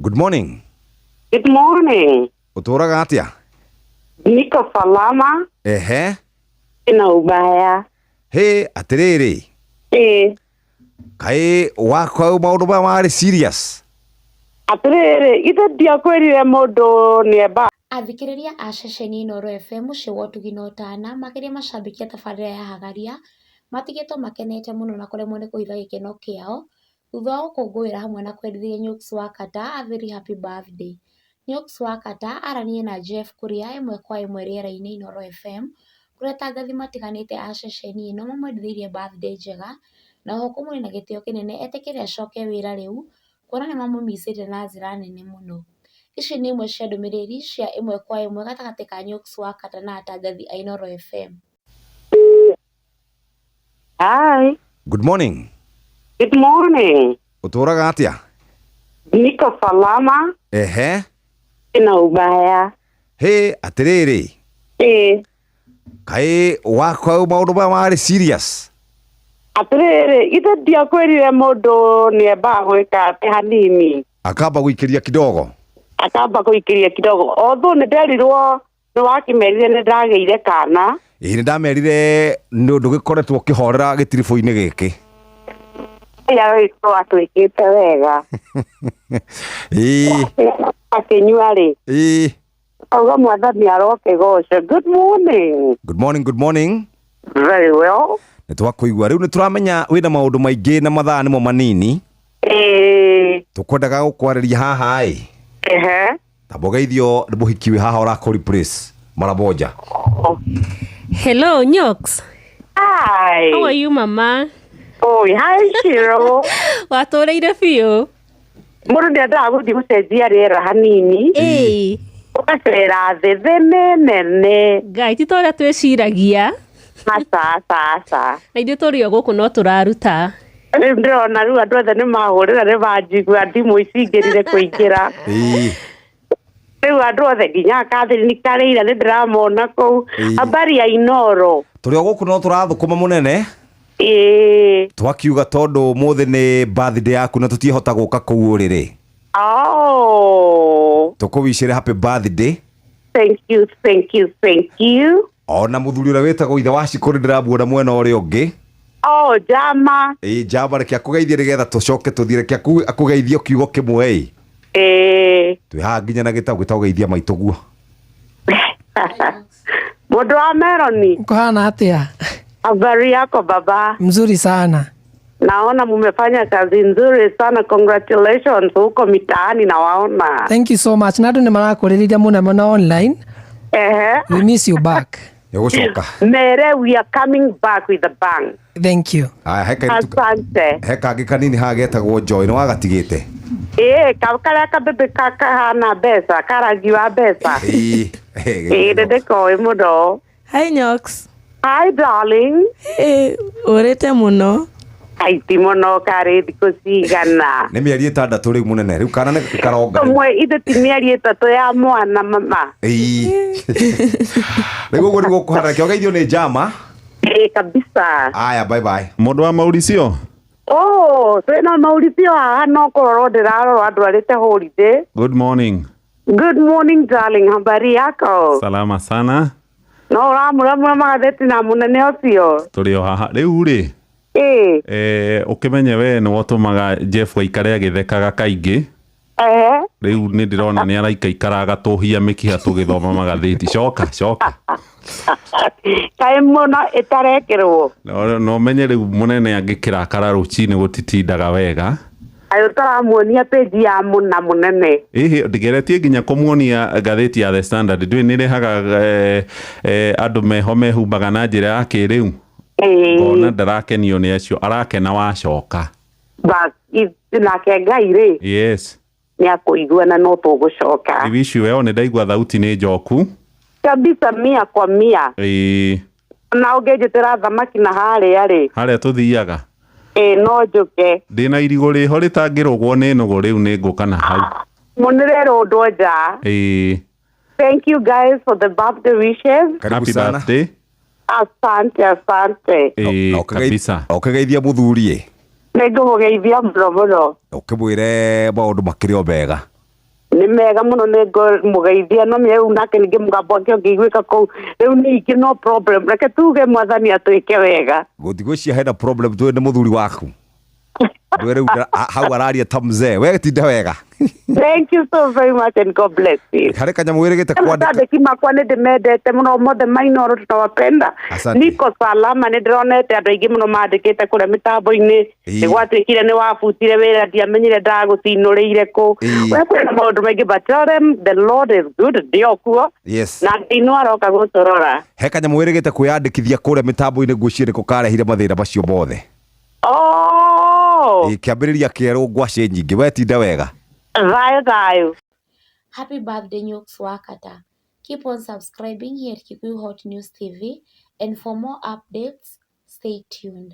Good morning. Good morning. Ũtũraga atĩa? Niko salama. Ehe. Sina ubaya. Hĩ, atĩrĩrĩ. Ĩĩ. Kaĩ wakwa maũndũ maya marĩ serious? Atĩrĩrĩ, ithe ndiakwĩrire mũndũ nĩemba. Athikĩrĩria a ceceni Inooro FM mũciĩ wa ũtugi na ũtana makĩria macambĩki a tabarĩra ya Hagaria matigĩtwo makenete mũno na kũremwo nĩ kũhitha gĩkeno kĩao thutha wa gũkũngũĩra hamwe na kwendithĩria Nyox wa Kata a very happy birthday. Nyox wa Kata aranĩirie na Jeff Kuria ĩmwe kwa ĩmwe rĩera-inĩ Inooro FM kũrĩa atangathi matiganĩte a ceceni ĩno mamwendithĩirie birthday njega na oho kũmũhe na gĩtĩo kĩnene etĩkĩre acoke wĩra rĩu kuona nĩmamũmicĩte na njĩra nene mũno. Ici nĩ imwe cia ndũmĩrĩri cia ĩmwe kwa ĩmwe gatagatĩ ka Nyox wa Kata na atangathi a Inooro FM. Hi. Good morning. Good morning. Ũtũraga atĩa? Niko salama. Ehe. Sina ubaya. Hĩ, atĩrĩrĩ. Ĩĩ. Kaĩ wakwa maũndũ maya marĩ serious? Atĩrĩrĩ, ithe ndiakwĩrire mũndũ nĩembaga gwĩka atĩ hanini. Akamba gũikĩria kidogo. Akamba gũikĩria kidogo. Although nĩnderirwo nĩwakĩmerire nĩndagĩire kana. Ĩĩ nĩndamerire nĩ ũndũ gĩkoretwo ũkĩhorera gĩtiribũ-inĩ gĩkĩ. Agagĩkorwo atwĩkĩte wega. Ĩĩ. Akĩnyua rĩ. Ĩĩ. Auga mwathani arokĩgocwo. Good morning. Good morning, good morning. Very well. Nĩ twakũigua rĩu nĩ tũramenya wĩna maũndũ maingĩ na mathaa nĩmo manini. Ĩĩ. Tũkwendaga gũkwarĩria haha ĩ. Ehe. Tamba ũgeithio nĩ mũhiki wĩ haha ũrakũ replace mara moja. Hello, Nyox. Hi. How are you, mama? Oh, hi, Shiro. Watũrĩire biũ. Mũndũ nĩendaga gũthiĩ gũcenjia rĩera hanini. Ĩĩ. Ũgacera thĩ, thĩ nĩ nene. Ngai ti ta ũrĩa twĩciragia. Aca, aca, aca. Na ithuĩ tũrĩ o gũkũ no tũraruta. Rĩu ndĩrona rĩu andũ othe nĩ mahũrĩra nĩ manjigua ndimũ icingĩrire kũingĩra. Ĩĩ. Rĩu andũ othe nginya Catherine Karĩira nĩ ndĩramona kũu. Ĩĩ. Habari ya Inooro. Tũrĩ o gũkũ no tũrathũkũma mũnene. Ĩĩ. Twakiuga tondũ ũmũthĩ nĩ birthday yaku na tũtiĩhota gũka kũu ũrĩrĩ. Oh. Tũkũwicĩre happy birthday. Thank you, thank you, thank you. Ona mũthuri ũrĩa wĩtagwo ithe wa Cikũ nĩ ndĩramuona mwena ũrĩa ũngĩ. Oh, jama. Ĩĩ njamba reke akũgeithie nĩgetha tũcoke tũthiĩ reke akũgeithie kiugo kĩmwe ĩ. Ĩĩ. Twĩ haha nginya na gĩtaũ gĩtagũgeithia maitũ guo. Mũndũ wa Meroni. Kuhana atĩa? Habari yako baba? Mzuri sana. Naona mumefanya kazi nzuri sana, congratulations huko mitaani nawaona. Thank you so much. Na andũ nĩ marakũrĩrĩria mũno mũno online. Ehe. We miss you back. Nĩ ũgũcoka. Mere, we are coming back with a bang. Thank you. Aya, he kairĩtu Asante. he kangĩ kanini haha getagwo Joy nĩ wagatigĩte. Ĩĩ, karĩa kabebe kahana mbeca, karangi wa mbeca. Ĩĩ. Ĩĩ, nĩ ndĩkoĩ mũno. Hi Nyox. Hi darling. Ĩ, ũrĩte mũno. Kaiti mũno karĩ thikũ cigana. Nĩ mĩeri ĩtandatũ rĩu mũnene rĩu kana nĩ karonga. Ũmwe ithe ti mĩeri ĩtatũ ya mwana mama. Ĩĩ. Rĩu ũguo nĩguo kũhana reke ũgeithio nĩ njama. Ĩĩ kabisa. Aya bye bye. Mũndũ wa Mauricio. Oh, twĩna Mauricio haha no kũrorwo ndĩrarorwo andwarĩte holiday. Good morning. Good morning darling, habari yako? Salama sana. No ũramũramũra magathĩti na mũnene ũcio. Tũrĩ o haha. Rĩu rĩ, Ĩĩ. Ũkĩmenye we nĩwe ũtũmaga Jeff aikare agĩthekaga kaingĩ. Ehe. Rĩu nĩ ndĩrona nĩ araikaikara agatũhia mĩkiha tũgĩthoma magathĩti. Coka, coka. Kaĩ mũno ĩtarekĩrwo. No menye rĩu mũnene angĩkĩrakara rũcinĩ gũtitindaga wega. Kaĩ ũtaramuonia page ya mũna mũnene. Ĩhĩ, ndigeretie nginya kũmuonia ngathĩti ya The Standard. Ndũĩ nĩ ĩrehaga andũ meho mehumbaga na njĩra ya kĩrĩu. Ĩĩ. Ngona ndarakenio nĩ acio, arakena wacoka. Bas, nake Ngai rĩ. Yes. Nĩ akũigua na no tũgũcoka. I wish you well, nĩ ndaigua thauti nĩ njoku. Kabisa mia kwa mia. Ĩĩ. Na ũngĩnjĩtĩra thamaki na harĩa rĩ. Harĩa tũthiaga. Ĩĩ no njũke. Ndĩna irigũ rĩho rĩtangĩrũgwo nĩ nũgũ rĩu nĩ ngũka na hau. Mũnĩrerũndwo nja. Ĩĩ. Thank you guys for the birthday wishes. Karibu Happy sana. birthday. Asante, asante. Ĩĩ, kabisa. Na ũkĩgeithia mũthuri ĩ. Nĩ ngũmũgeithia mũno mũno. Na ũkĩmwĩre maũndũ makĩrĩ o mega. Nĩ mega mũno, nĩ ngũmũgeithia no rĩu nake ningĩ mũgambo wake ũngĩiguĩka kũu rĩu ningĩ no problem. Reke tuge mwathani atwĩke wega. Gũtigwĩcia hena problem tũĩ nĩ mũthuri waku. Ndwe rĩu hau araria ta mzee. We tinda wega. Thank you so very much and God bless you. Harĩ kanyamũ wĩrĩgĩte kwandĩka. Mashabiki makwa nĩ ndĩmendete mũno mothe mainoro tunawapenda. Asante. Niko salama, nĩ ndĩronete andũ aingĩ mũno mandĩkĩte kũrĩa mĩtambo-inĩ. Ĩĩ. Nĩ gwatuĩkire nĩ wabutire wĩra, ndiamenyire ndagũcinũrĩire kũ. Ĩĩ. We kwĩna maũndũ maingĩ, but tell them the Lord is good, ndĩ o kuo. Yes. Na Ngai no aroka gũtũrora. He kanyamũ wĩrĩgĩte kwĩyandĩkithia kũrĩa mĩtambo-inĩ ngwĩciria nĩko karehire mathĩna macio mothe. Oh, Ĩ, kĩambĩrĩria kĩerũ ngwacĩ nyingĩ. We tinda wega. Thayũ thayũ. Happy birthday, Nyoks Wakata. Keep on subscribing here at Kikuyu Hot News TV, and for more updates, stay tuned.